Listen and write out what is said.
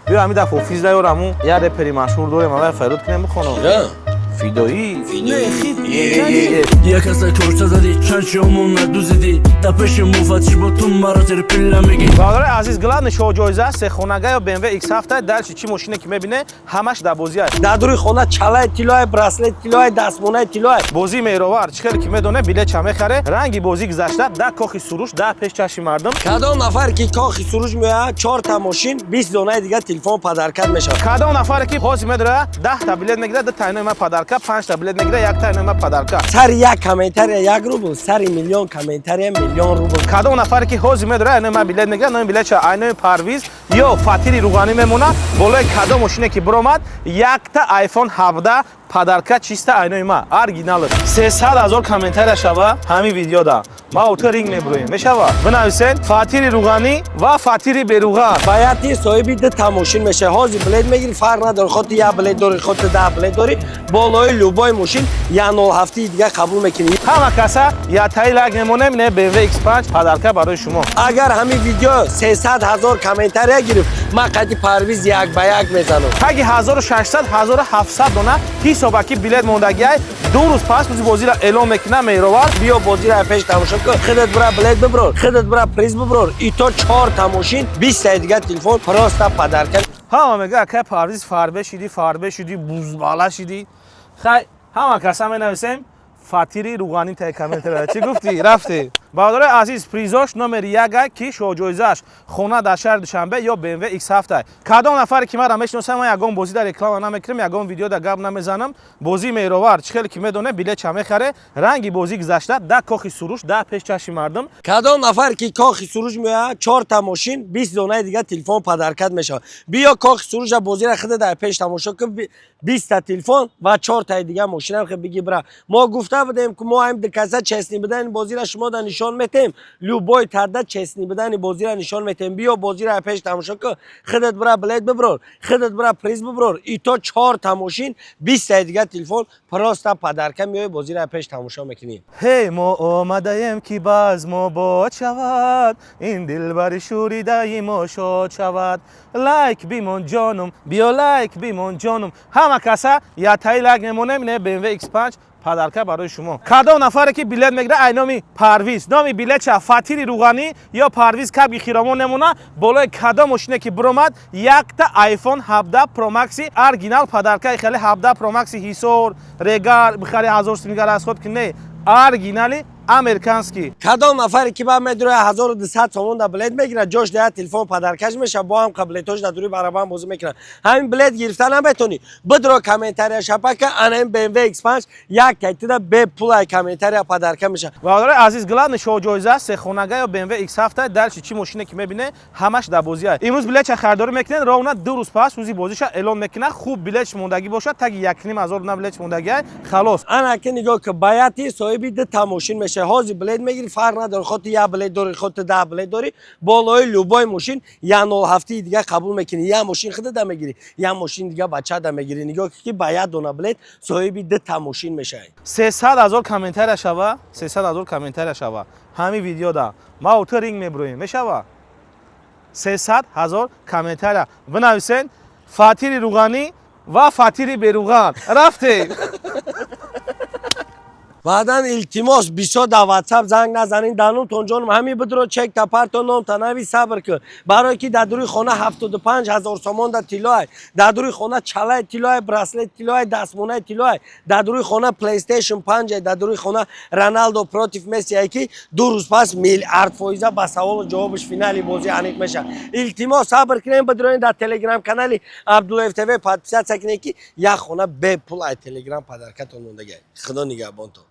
Биё, ҳами дафъа офис даёраму як репери машҳур дорем, аввал файрод кунем, бихонам. Фидоӣ. Як каса корча задӣ, чанд шомон надузидӣ, дар пеши муфаттиш бо ту маро зери пилла мегӣ. Бародари азиз, главный шоҳ-ҷоиза сехонага ё BMW X7. Дальше чӣ мошине ки мебине, ҳамаш дар бозӣ аст. Дар дури хона чалаи тиллои, браслет тиллои, дастмонаи тиллои. Бозии меҳровар, чӣ хеле ки медоне, билет ча мехаре, ранги бозӣ гузашта дар Кохи Суруш, дар пеш чашми мардум. Кадом нафар ки Кохи Суруш меояд, чорта мошин, 20 донаи дига телефон подарка мешавад. Кадом нафаре ки ҳозир медорад, 10-та билет мегирад, ду тайнои ма подарка, панҷта билет мегирад, як тайнои ма подарка. Сари як комментария 1 рубл, сари миллион комментария миллион рубл. Кадом нафаре ки ҳозир медорад, айнои ма билет мегирад, номи билетша айнои Парвиз ё фатири руғанӣ мемонад. Болои кадом мошине ки биромад, якта iPhone 17 подарка, чиста айнои ма, оригиналш. 300 000 комментария шава ҳамин видеода, ма ото ринг мебуроем. Мешава, бинависед фатири руғанӣ ва фатири беруған. Баяти соҳиби дута мошин мешавад. Ҳозир билет мегири, фарқ надорӣ, хоти як билет дорӣ, хоти 10 билет дорӣ, болои любой мошин як 07 дига қабул мекунӣ. Ҳама каса ятаи лайк мемонем, не, BMW X5 подарка барои шумо. Агар ҳамин видео 300 ҳазор комментария гирифт, ман қади Парвиз як ба як мезанам. Таги 1600, 1700 дона ҳисоба ки билет мондагиай. 2 рӯз пас рӯзи бозиро эълон мекунам, меҳровар. Биё, бозиро пеш тамошо кун, худат бира билет биброр, худат бира приз биброр. Ито чорта мошин, 20 дига телефон просто подарка. Ҳама мега: «Акай Парвиз, фарбе шидӣ, фарбе шидӣ, бузбала шидӣ». Хай, ҳама каса менависем фатири руғанӣ таи комментария. Чӣ гуфтӣ? Рафтӣ. Бародарои азиз, призош номери яка, ки шоҳҷоизааш хона дар шаҳри Душанбе ё BMW X7. Кадом нафаре ки маро мешиносам, ман ягон бозӣ дар реклама намекунам, ягон видео дар гап намезанам. Бозии меҳровар, чӣ хеле ки медоне, билет ча мехаре, ранги бозӣ гузашта дар Кохи Суруш, дар пеш чашми мардум. Кадом нафар ки Кохи Суруш меояд, чорта мошин, 20 донаи дига телефон подарка мешавад. Биё Кохи Суруша, бозиро худа дар пеш тамошо кун, 20-та телефон ва чортаи дига мошинам хе биги, бира. Мо гуфта будем, ки мо ҳам дикаса честный будани бозиро шумо да нишон метем, любой тарда честный будани бозиро нишон метем. Биё, бозиро пеш тамошо кун, худат бира билет биброр, худат бира приз биброр. Ито чорта мошин, 20-таи дига телефон просто подарка. Меои, бозиро пеш тамошо мекунӣ. Ҳей, мо омадаем, ки базмо бод шавад, ин дилбари шӯридаи мо шод шавад. Лайк бимон, ҷонум, биё, лайк бимон, ҷонум. Ҳама каса ятаи лайк мемонем, не, BMW X5 подарка барои шумо. Кадом нафаре ки билет мегирад, ай номи Парвиз, номи билетша фатири руғанӣ ё Парвиз кабги хиромон мемона, болои кадом мошине ки биромад, якта iPhone 17 Pro Max оригинал подарка. Хеле 17 Pro Max Ҳисор, Регар бихари, 1000 сумигар аз худ ки не, оригинали американский. Кадом нафаре ки ба медуроя, 1200 сомон да билет мегирад, ҷош да телефон подарка ш мешавад. Бо ҳам билетош да дури барабан бозӣ мекунад. Ҳамин билет гирифта наметонӣ, бидро, комментария шапака, ана ин BMW X5 як кайтида бепулай комментария подарка мешавад. Бародари азиз, главный шоҳ-ҷоиза сехонага ё BMW X7. Дальше чӣ мошине ки мебине, ҳамаш дар бозӣ аст. Имрӯз билетша харидорӣ мекунед, ровно 2 рӯз пас рӯзи бозиша эълон мекунад. Хуб, билетш мондагӣ бошад, таги 1500 на билетш мондагӣ ай, халос. Ана ки нигоҳ ки, баяти соҳиби дута мошин мешавад. Ҳозир билет мегири, фарқ надорӣ, хоти як билет дорӣ, хоти 10 билет дорӣ, болои любой мошин як 07 дига қабул мекунӣ. Як мошин худада мегирӣ, як мошин дига бачада мегирӣ. Нигоҳ ки, ба як дона билет соҳиби дута мошин мешавӣ. 300 000 комментария шава, 300 000 комментария шава ҳамин видеода, ма ото ринг мебуроем. Мешава, 300 000 комментария бинависен фатири руғанӣ ва фатири беруған. Рафтем. Баъдан, илтимос, бисёр дар WhatsApp занг назанин. Данумтон, ҷонум, ҳамин бидро, чек тапарто, номта нави, сабр кун, барое ки дар дури хона 75 ҳазор сомон да тиллоай, дар дури хона чалаи тиллоай, браслет тиллоай, дастмонаи тиллоай, дар дури хона PlayStation 5, дар дури хона Роналдо против Месси, ки 2 рӯз пас миллиард фоиза ба саволу ҷавобиш финали бозӣ аниқ мешавад. Илтимос, сабр кунем, бидроин, дар телеграм канали Абдуллоев ТВ подписаться кунем, ки як хона бепул ай телеграм подарка тон мондагай. Худо нигаҳбонтон.